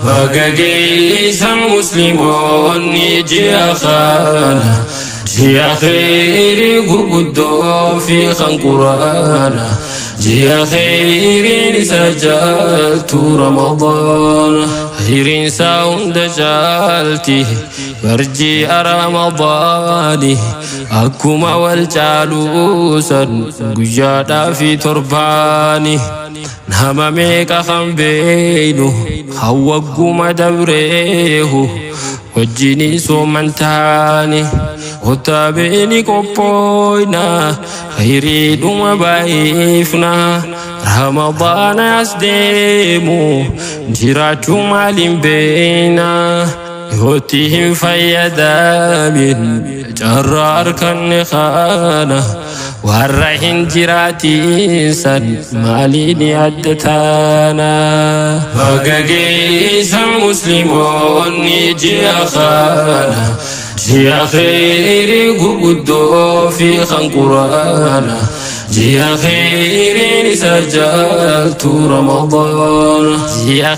Baga geessan Musliimoonni ji'a kana, ji'a kheyrii gurguddoo fi kan Quraana, ji'a kheyriin isa caaltu Ramadaana. Kheyriin isaa hunda caalti barji'a Ramadaani, akkuma wal caaluusan guyyaadhaa fi torbaani. Nama meeqa kan beeynu kan wagguma dabreehu wajjini sooman taani? Kottaa beeni qophooyna, khayriidhuma baay'ifna. Ramadaana as deemu jiraachuu maaliin beeyna? Yootti hin fayyadamin carraa harkanne kana, warra hin jiraatin san maaliin adda taana? Baga geessan Musliimoonni ji'a kana, ji'a kheyrii gurguddoo fi kan Quraana, ji'a kheyriin isa caaltu Ramadaana. Ji'a